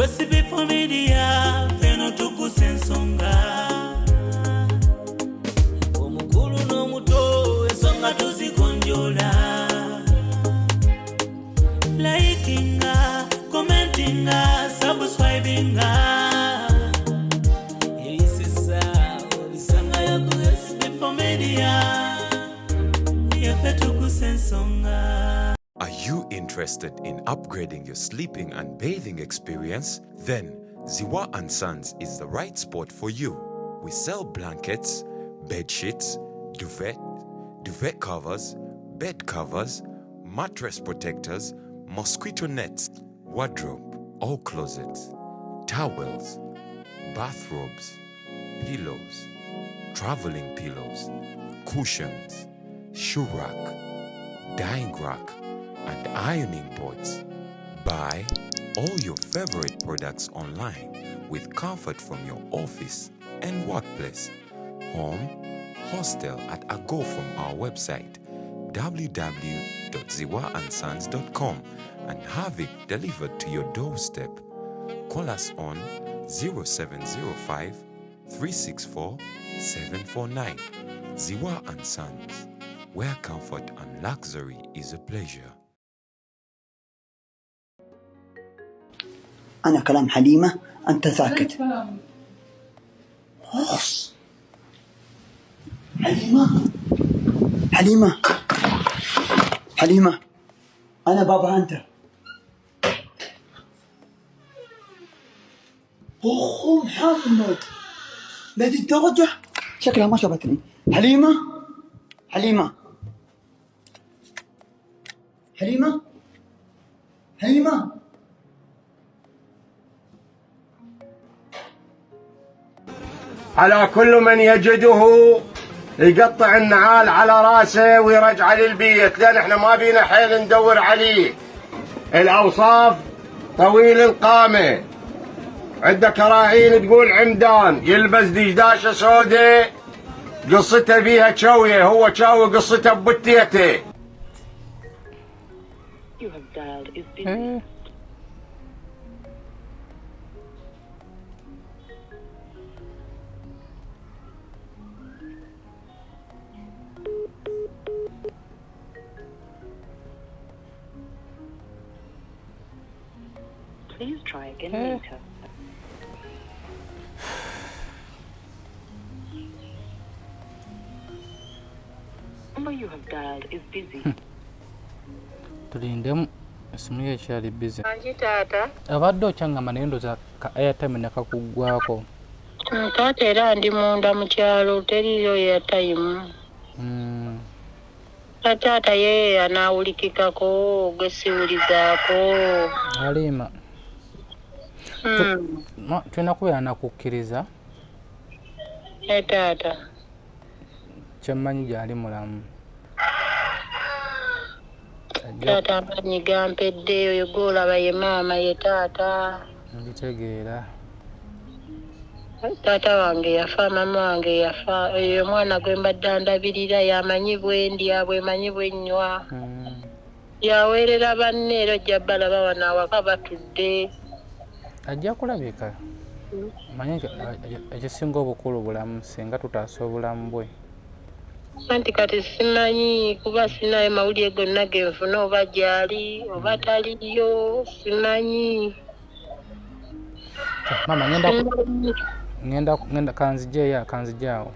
Kwesibi familia feno tukusa ensonga omukulu n'omuto ensonga tuzigonjola likinga commentinga subscribinga eisisa obisangayo ku SB Media yaffe tukusa ensonga. Are you interested in upgrading your sleeping and bathing experience? Then Ziwa and Sons is the right spot for you. We sell blankets, bed sheets, duvet, duvet covers, bed covers, mattress protectors, mosquito nets, wardrobe, all closets, towels, bathrobes, pillows, traveling pillows, cushions, shoe rack, dyeing rack, and ironing boards. Buy all your favorite products online with comfort from your office and workplace, home, hostel at a go from our website www.ziwaandsons.com and have it delivered to your doorstep. Call us on 0705 364 749. Ziwa and Sons, where comfort and luxury is a pleasure. أنا كلام حليمة أنت ساكت. أخص. حليمة حليمة حليمة، أنا بابا أنت. أخو محمد، لهذه الدرجة شكلها ما شافتني. حليمة حليمة حليمة حليمة. على كل من يجده يقطع النعال على راسه ويرجع للبيت، لان احنا ما بينا حيل ندور عليه. الاوصاف طويل القامه، عنده كراعين تقول عمدان، يلبس دشداشه سوداء قصته بيها شويه، هو شاوي قصته ببتيته. You have dialed is busy. Please try again later. Number you have dialed is busy. Tulindemu, esimu ye ekyali busy. Angi taata. Abadde okyaŋŋamba naye ndowooza ka airtime ne kakuggwako. Taata era ndi munda mu kyalo, teriiyo airtime. Taata ye anaawulikikako gwe siwulizaako. Halima. Tulina kubeera nakukkiriza. Taata. Kyemmanyi gy'ali mulamu. Taata amaanyi gampedde, oyo gw'olaba ye maama ye taata. Mbitegeera. Taata wange yafa, maama wange yafa, oyo omwana gwe mbadde andabirira yamanyi bwe ndya, bwe manyi bwe nnywa. Yaweerera banne era ojja balaba wano awaka batudde. Ajja kulabika. Manyi ekisinga obukulu bulamu, singa tutaasa obulamu bwe. Anti kati simanyi kuba sinayo mawulire gonna ge nfuna oba gy'ali oba taliyo, simanyi. Maama, ngenda kanzijeyo, kanzijaawo.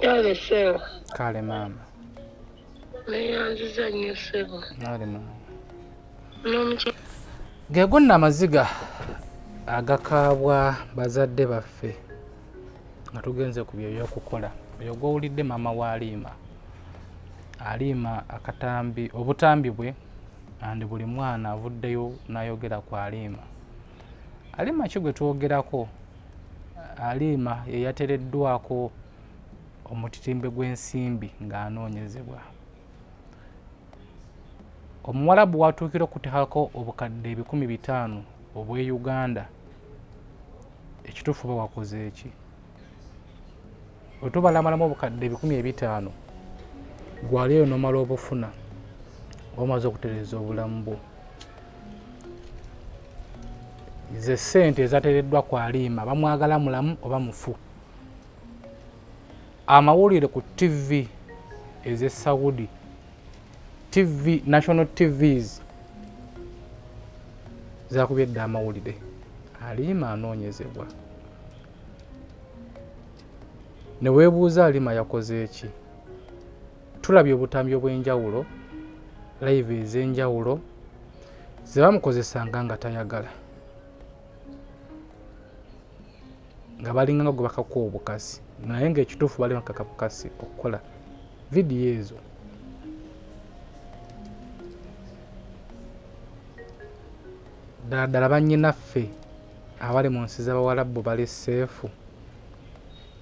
Kale ssebo. Kale maama. Neeyanziza nnyo ssebo. Kale maama. Ge gonna amaziga agakaabwa bazadde baffe nga tugenze ku byo ebyokukola. Oyo gw'owulidde maama wa Halima. Halima akatambi, obutambi bwe, and buli mwana avuddeyo n'ayogera ku Halima. Halima ki gwe twogerako? Halima ye yateereddwako omutitimbe gw'ensimbi ng'anoonyezebwa. Omuwarabu w'atuukira okuteekako obukadde 500 obw'e Uganda, ekituufu oba wakoze ki? Bwe tubalamalamu obukadde 500, gwali eyo n'omala obufuna, oba omaze okutereeza obulamu bwo. Ze ssente ezateereddwa ku Aliima, bamwagala mulamu oba mufu. Amawulire ku TV ez'e Saudi, TV, national TVs zakubye dda amawulire, Aliima anoonyezebwa. Ne weebuuza Aliima yakoze ki? Tulabye obutambi obw'enjawulo, live ez'enjawulo ze bamukozesanga nga tayagala, nga balinga nga gwe bakaka obukasi, naye ng'ekituufu bali bakaka bukasi okukola vidiyo ezo. Ddala ddala bannyinaffe abali mu nsi z'Abawalabu bali seefu?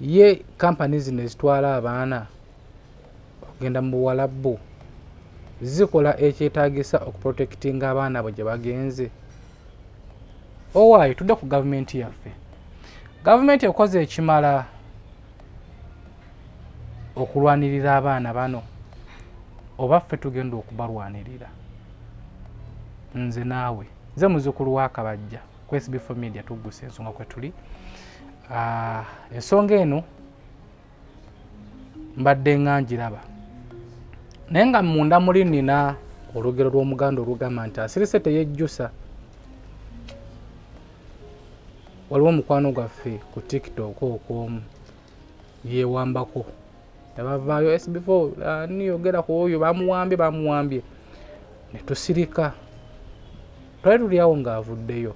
Ye kampani zino ezitwala abaana okugenda mu Buwalabu zikola ekyetaagisa okuprotectinga abaana abo gye bagenze? Owaayi, tudde ku gavumenti yaffe. Gavumenti ekoze ekimala okulwanirira abaana bano, oba ffe tugenda okubalwanirira? Nze naawe, nze muzzukulu wa Kabajja ku SB4 Media, tuggusa ensonga kwe tuli. Ensonga eno mbadde nga ngiraba, naye nga munda muli nina olugero lw'Omuganda olugamba nti asirise teyejjusa. Waliwo omukwano gwaffe ku TikTok okwomu yeewambako, yabavaayo SB4 niyogera ku oyo bamuwambye, bamuwambye, ne tusirika. Twali tuli awo ng'avuddeyo,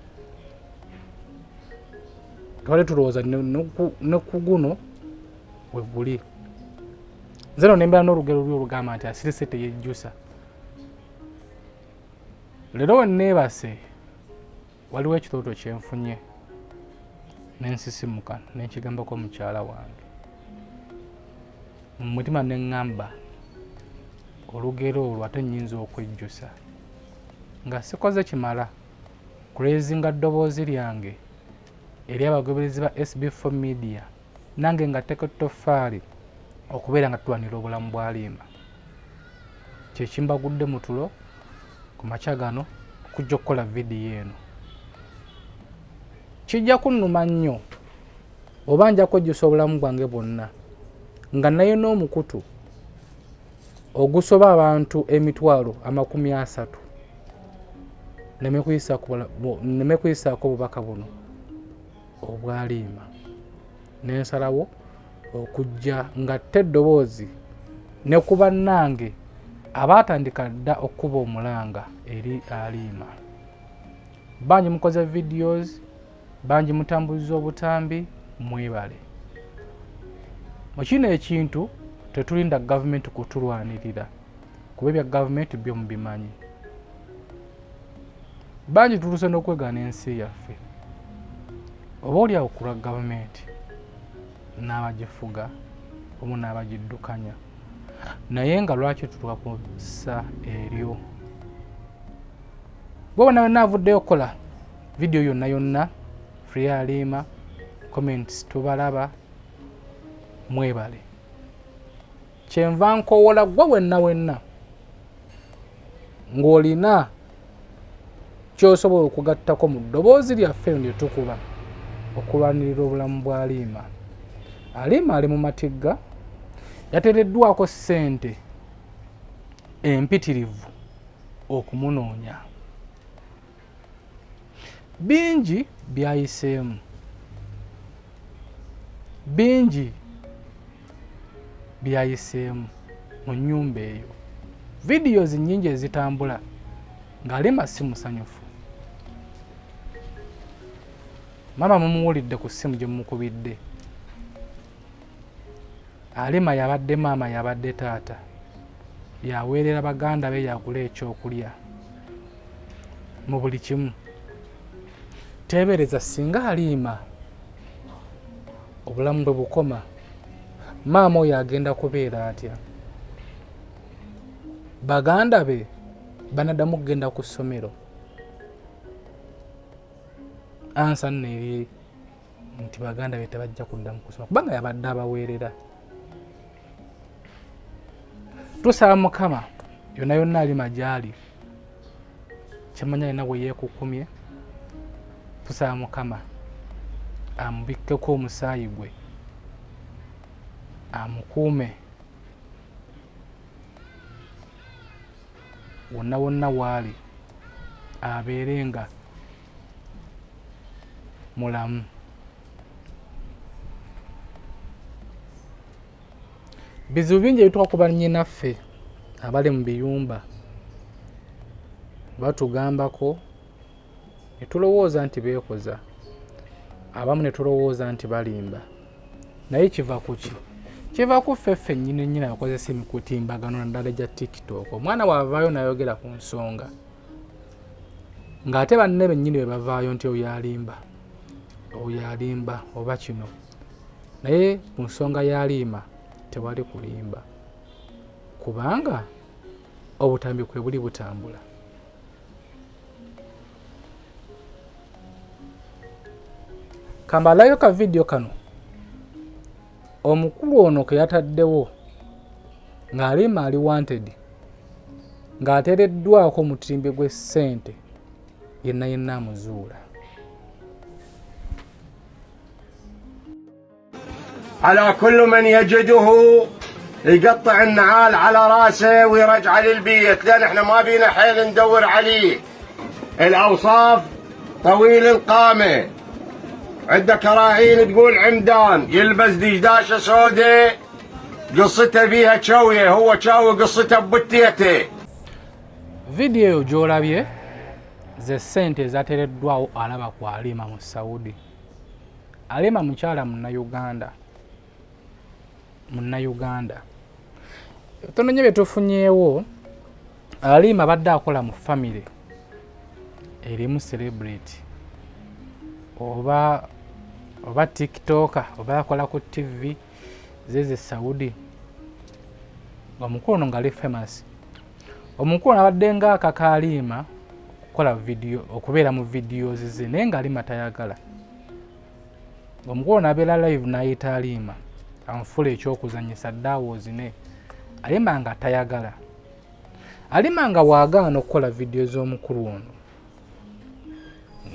twali tulowooza ne ku guno we guli. Nze no nembeera n'olugero luli olugamba nti asirise teyejjusa. Leero we neebase waliwo ekirooto kyenfunye nensisimuka nenkigambako mukyala wange mu mutima, ne ŋŋamba olugero olwo ate nnyinza okwejjusa nga sikoze kimala kulezinga ddoboozi lyange eri abagoberezi ba SB4 Media, nange nga tteka ettoffaali okubeera nga tulwanira obulamu bwa Aliima. Kyekimbagudde mu tulo ku makya gano okujja okukola vidiyo eno. Kijja kunnuma nnyo oba nja kwejjusa obulamu bwange bwonna nga naye n'omukutu ogusoba abantu 300,000 neme kuyisaako obubaka buno obwaliima. Nensalawo okujja nga tte eddoboozi ne ku bannange abaatandika dda okukuba omulanga eri Aliima. Bangi mukoze videos, bangi mutambuliza obutambi, mwebale. Mu kino ekintu tetulinda gavumenti kutulwanirira, kuba ebya gavumenti byo mubimanyi. Bangi tutuuse n'okwegaana ensi yaffe oba oli awo ku lwa gavumenti n'abagifuga omu n'abagiddukanya, naye nga lwaki tutuuka ku ssa eryo? Bwe wonna wenna avuddeyo okukola vidiyo yonna yonna Free Aliima, comments tubalaba, mwebale. Kyenva nkowola gwe wenna wenna ng'olina ky'osobola okugattako mu ddoboozi lyaffe eno lye tukuba okulwanirira obulamu bwa Aliima. Aliima ali mu matigga, yateereddwako ssente empitirivu okumunoonya. Bingi byayiseemu, bingi byayiseemu mu nnyumba eyo. Videos nnyingi ezitambula ng'Aliima si musanyufu. Maama mumuwulidde ku ssimu gye mumukubidde. Aliima yabadde maama, yabadde taata, yaweerera baganda be, yagula ekyokulya mu buli kimu. Teebereza singa Aliima obulamu bwe bukoma, maama oyo agenda kubeera atya? Baganda be banaddamu kugenda ku ssomero? Ansa nno eri nti baganda be tebajja kuddamu kusoma kubanga yabadde abaweerera. Tusaba Mukama yonna yonna Aliima gy'ali, kyemanya alina bwe yeekukumye. Tusaba Mukama amubikkeko omusaayi gwe, amukuume wonna wonna waali, abeere nga mulamu. Bizibu bingi ebituuka ku bannyinaffe abali mu biyumba, batugambako ne tulowooza nti beekoza, abamu ne tulowooza nti balimba. Naye kiva ku ki? Kiva ku ffe ffennyini nnyini abakozesa emikutimbagano naddala egya TikTok. Omwana bw'avaayo n'ayogera ku nsonga ng'ate banne bennyini be bavaayo nti oyo alimba, oyo alimba oba kino. Naye ku nsonga ya Halima tewali kulimba, kubanga obutambi kwe buli butambula. Kambalayo ka vidiyo kano omukulu ono ke yataddewo ng'Halima ali wanted, ng'ateereddwako omutimbi gw'essente yenna yenna amuzuula. على كل من يجده يقطع النعال على راسه ويرجعه للبيت، لان احنا ما بينا حيل ندور عليه. الاوصاف طويل القامه، عنده كراعين تقول عمدان، يلبس دشداشه سوداء قصته بيها شويه، هو شاوي قصته ببتيته. Vidiyo eyo gy'olabye ze ssente ezateereddwawo alaba ku Halima mu Saudi. Halima mukyala Munnayuganda, Munnayuganda. Ebitono nnyo bye tufunyeewo, Halima abadde akola mu famire erimu celebrity oba TikToker oba akola ku TV zeze Saudi, omukulu ono ng'ali famous. Omukulu ono abadde ng'akaka Halima okukola video, okubeera mu videos ze, naye nga Halima tayagala. Omukulu ono abeera live n'ayita Halima amufuula ekyokuzannyisa ddaawo ozine, Halima nga tayagala. Halima nga bw'agaana okukola vidiyo z'omukulu ono,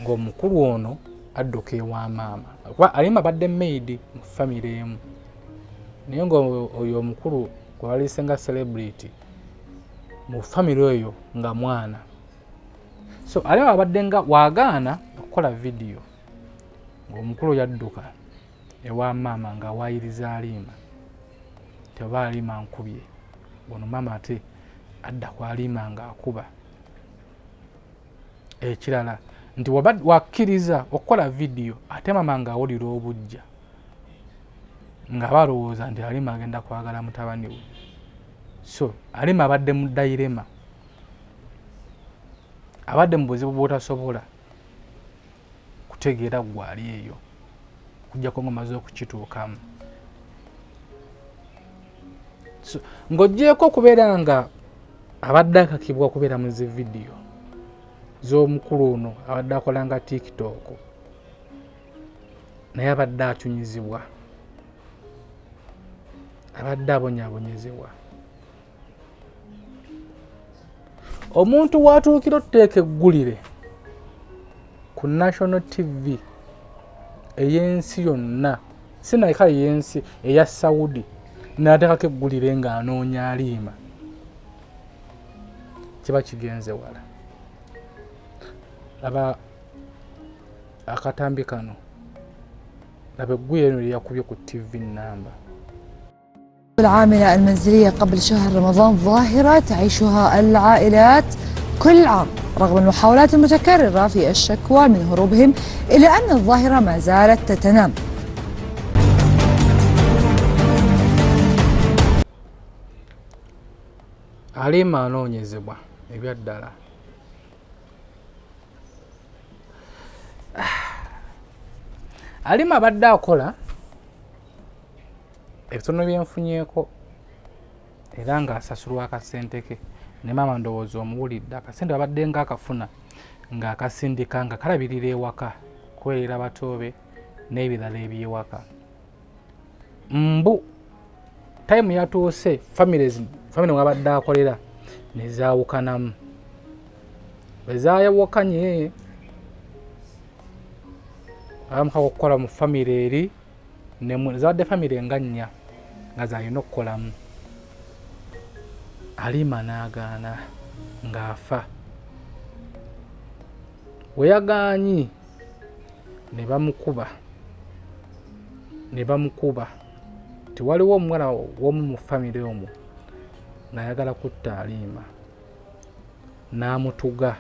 ng'omukulu ono adduka ewa maama, kuba Halima abadde maid mu famire emu, naye ng'oyo omukulu gwe baleese nga celebrity mu famire eyo nga mwana. So Halima abadde nga bw'agaana okukola vidiyo, ng'omukulu yadduka ewa maama ng'awaayiriza Halima teba Halima nkubye. Ono maama ate adda ku Halima ng'akuba. Ekirala nti wakkiriza okukola vidiyo ate maama ng'awulira obuggya, nga balowooza nti Halima agenda kwagala mutabani we. So Halima abadde mu dilemma, abadde mu buzibu bw'otasobola kutegeera ggwe ali eyo, okuggyako ng'omaze okukituukamu. So ng'oggyeeko okubeera nga abadde akakibwa okubeera mu zi vidiyo z'omukulu ono abadde akola nga TikTok, naye abadde acunyizibwa, abadde abonyaabonyezebwa. Omuntu w'atuukira otuteeka eggulire ku National TV ey'ensi yonna, si naye kale ey'ensi eya Saudi, n'ateekako eggulire ng'anoonya Halima, kiba kigenze wala. Laba akatambi kano, laba eggulire lino lye yakubye ku TV nnamba. العاملة المنزلية قبل شهر رمضان ظاهرة تعيشها العائلات كل عام رغم المحاولات المتكررة في الشكوى من هروبهم، إلا أن الظاهرة ما زالت تتنام. Halima anoonyezebwa ebyaddala. Halima abadde akola ebitono byenfunyeeko era ng'asasulwa akasente ke, ne maama ndowooza omuwulidde. Akasente abadde ng'akafuna ng'akasindika nga kalabirira ewaka, kuweerera batoobe n'ebirala eby'ewaka. Mbu time yatuuse famire mwabadde akolera ne zaawukanamu. Bwe zaayawukanye Abamukaka okukola mu famire eri zabadde famire nga nnya nga zalina okukolamu. Alima n'agaana ng'afa. We yagaanyi ne bamukuba ne bamukuba. Tewaliwo omuwala w'omu mu famire omwo ng'ayagala kutta Alima n'amutuga.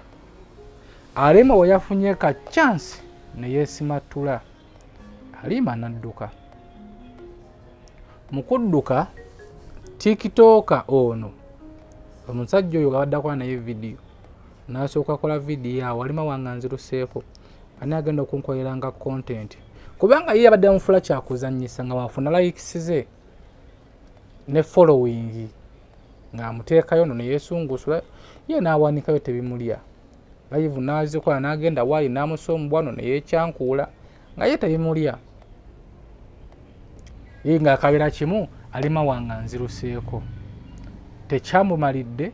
Alima we yafunye ka chance ne yeesimattula, Alima n'adduka. Mu kudduka tikitooka ono omusajja oyo gabadde akola naye vidiyo n'asooka akola vidiyo awo Alima wange anziruseeko ani agenda okunkolera nga content, kubanga ye yabadde amufula kyakuzannyisa nga wafuna likes ze ne following ng'amuteekayo no ne yeesungusula ye n'awanikayo tebimulya live n'azikola n'agenda waali n'amusombwa no ne yeekyankuula nga ye tebimulya ye ng'akabira kimu Alima wange anziruseeko. Tekyamumalidde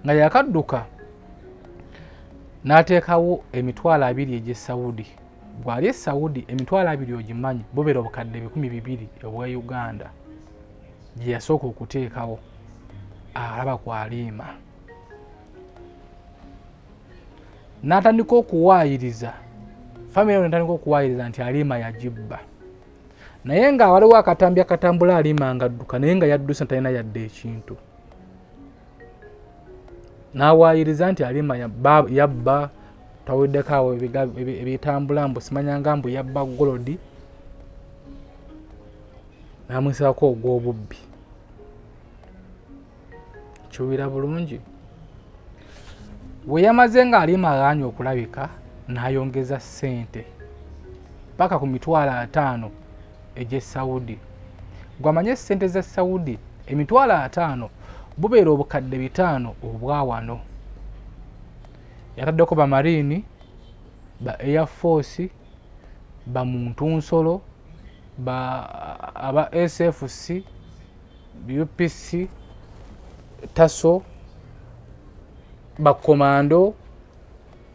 nga yakadduka n'ateekawo 20,000 egy'e Saudi. Gwali e Saudi 20,000 ogimanyi bubeera obukadde 200,000 obwa Uganda gye yasooka okuteekawo alaba ku Alima. N'atandika okuwaayiriza famire eno n'etandika okuwaayiriza nti Alima yagibba, naye nga waliwo akatambi akatambula Alima ng'adduka naye nga yadduse talina yadde ekintu. N'awaayiriza nti Alima yabba, taweddeko awo ebitambula mbu simanyanga mbu yabba golodi, n'amuyisako ogw'obubbi. Kiwulira bulungi. We yamaze nga Alima agaanye okulabika n'ayongeza ssente paka ku 50,000 egy'e Saudi. Gwamanye ssente za Saudi 50,000 bubeera obukadde 500 obwa wano. Yataddeko ba Marine, ba Air Force, ba Muntunsolo, ba aba SFC, UPC, Taso, ba Komando,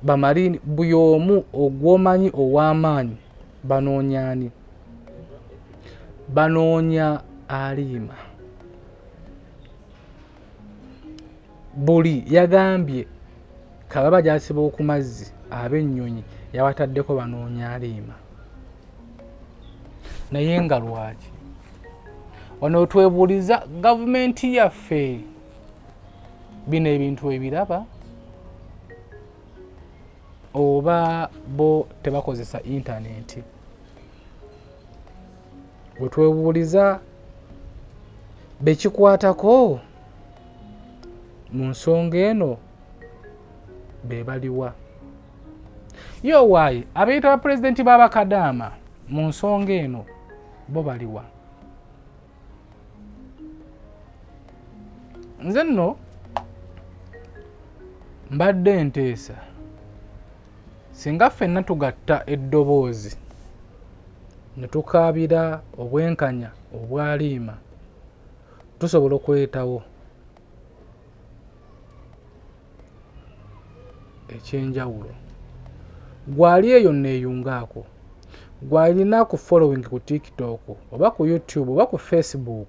ba Marine, buli omu ogw'omanyi ow'amaanyi banoonya ani? Banoonya Alima. Buli yagambye kababa gy'asiba ku mazzi ab'ennyonyi yabataddeko banoonya Alima. Naye nga lwaki? Wano twebuuliza gavumenti yaffe bino ebintu ebiraba oba bo tebakozesa intaneti? Bwe twebuuliza bekikwatako mu nsonga eno be baliwa? Yo waayi abeeyita bapulezidenti b'abakadaama mu nsonga eno bo baliwa? Nze nno mbadde nteesa singa ffenna tugatta eddoboozi ne tukaabira obwenkanya obwaliima, tusobola okuleetawo ekyenjawulo. Gwali eyo neeyungaako, gwalina ku following ku TikTok oba ku YouTube oba ku Facebook,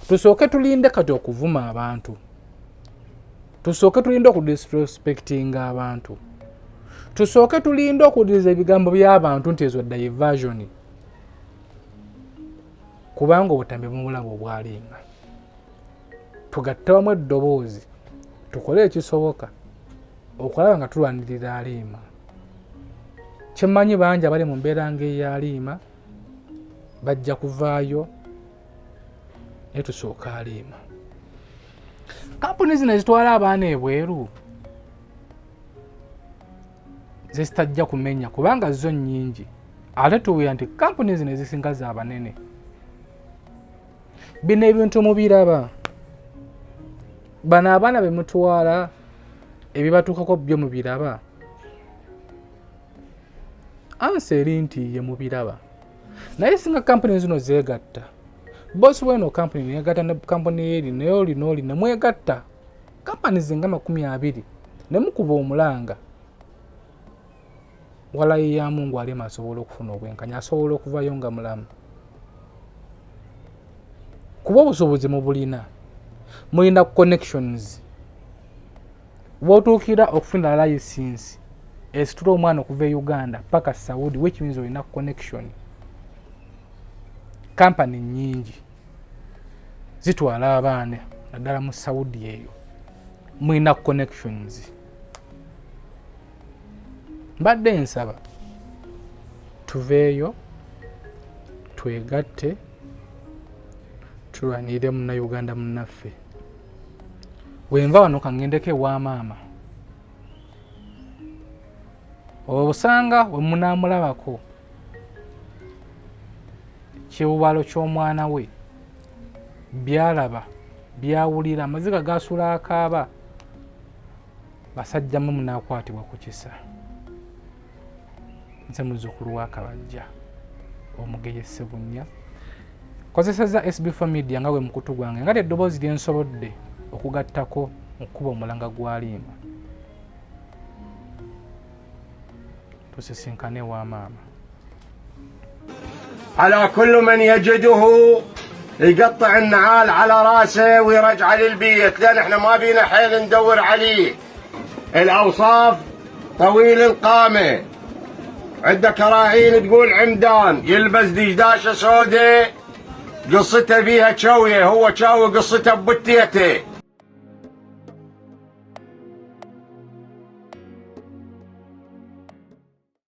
tusooke tulinde kati okuvuma abantu, tusooke tulinde okudisrespectinga abantu, tusooke tulinde okuwuliriza ebigambo by'abantu nti ezo diversion, kubanga obutambi bumulaba obwaliima. Tugatte wamu eddoboozi tukole ekisoboka okulaba nga tulwanirira Alima. Kyemmanyi bangi abali mu mbeera ng'eya Alima bajja kuvaayo, naye tusooka Alima. Kampuni zino ezitwala abaana ebweru zezitajja kumenya kubanga zo nnyingi, ate tuwulira nti kampuni zino ezisinga za banene. Bino ebintu mubiraba, bano abaana be mutwala ebibatuukako byo mubiraba. Ansa eri nti ye mubiraba, naye singa kampuni zino zeegatta, bosi weno kampuni neyegatta ne kampuni eri neoli n'oli ne mwegatta kampani zinga 20 ne mukuba omulanga. Walayi ya Mungu Halima asobola okufuna obwenkanya, asobola okuvayo nga mulamu, kuba obusobozi mubulina, mulina connections wotuukira okufuna license esitula omwana okuva e Uganda paka Saudi, which means olina connection. Kampani nyingi zitwala abaana naddala mu Saudi eyo, mulina connections. Mbadde nsaba tuveeyo twegatte tulwanirire Munnayuganda munnaffe. Wenva wano kangendeko ewa maama, obusanga we munaamulabako kiwubalo ky'omwana we, byalaba byawulira, amaziga gasula akaaba. Basajja mwe munaakwatibwa ku kisa. Nze muzzukulu wa Kabajja Omugeye Ssebunya, kozeseza SB4 Media nga gwe mukutu gwange, nga lyeddoboozi lye nsobodde okugattako mu kkuba omulanga gwa Liima. Tusisinkane wa maama. على كل من يجده يقطع النعال على راسه ويرجعه للبيت، لان احنا ما بينا حيل ندور عليه. الاوصاف طويل القامه، عنده كراعين تقول عمدان، يلبس دشداشه سوداء قصته فيها شويه، هو شاوي قصته ببتيته.